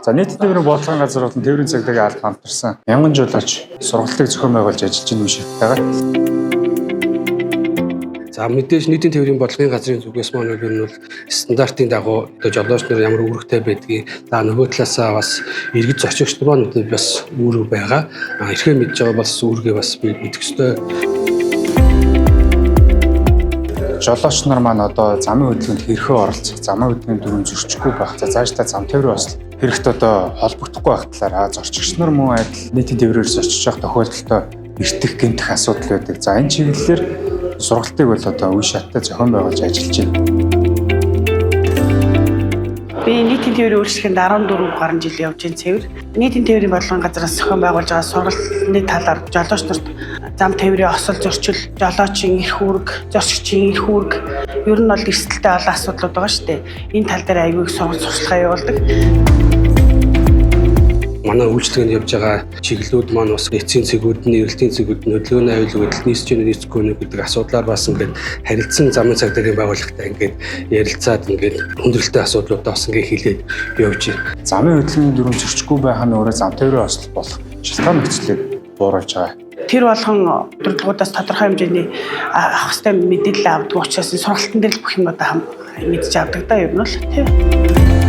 За, нийтийн тээврийн бодлогын газар болон тээврийн цагдаагийн алба хамтарсан мянган жолооч сургалтыг зохион байгуулж ажиллаж байгаа юм шаттайгаа. За, мэдээж нийтийн тээврийн бодлогын газрын зүгээс маань бол ер нь бол стандартын дагуу одоо жолооч нар ямар үүрэгтэй байдгийг, за нөгөө талаасаа бас иргэд зорчигч нар маань бас үүрэг байгаа. Эрхээ мэдж байгаа бас үүргээ бас би мэдэх ёстой. Жолооч нар маань одоо замын хөдөлгөөнд хэрхэн оролцох, замын хөдөлгөөний дүрэм зөрчихгүй байх, за цаашдаа зам тээврийн осол хэрэгт одоо холбогдохгүй байх талаар, зорчигч нар мөн адил нийтийн тээврээр зорчиж явах тохиолдолд эртэх гэмтэх асуудал байдаг. За, энэ чиглэлээр сургалтыг бол одоо үе шаттай зохион байгуулж ажиллаж байна. Би нийтийн тээврийн үйлчлэгэнд 14 гаруй жил явж байна цэвэр. Нийтийн тээврийн бодлогын газраас зохион байгуулж байгаа сургалтын талаар жолооч нарт зам тээврийн осол зөрчил, жолоочийн эрх үүрэг, зорчигчийн эрх үүрэг, ер нь бол эрсдэлтэй олон асуудлууд байгаа шүү дээ. Энэ тал дээр аягүй их сургалт сурталчилгаа явуулдаг. Манай үйлчлэгээнд явж байгаа чиглэлүүд маань бас эцсийн цэгүүд нь, эрэлтийн цэгүүд нь, хөдөлгөөний аюулгүй байдал нийцэж гэнэ нийцэхгүй нэ гэдэг асуудлаар бас ингээд харилцан замын цагдаагийн байгууллагатай ингээд ярилцаад, ингээд хүндрэлтэй асуудлуудаа бас ингээд хилээд явж байна. Замын хөдөлгөөний дүрэм зөрчихгүй байх нь өөрөө зам тээврийн осол болох шалтгаан нөхцөлийг бууруулж байгаа. Тэр болгон удирдлагуудаас тодорхой хэмжээний авах ёстой мэдээлэл авдаг учраас сургалтын дээр л бүх юмудаа мэдж авдаг да ер нь л тийм.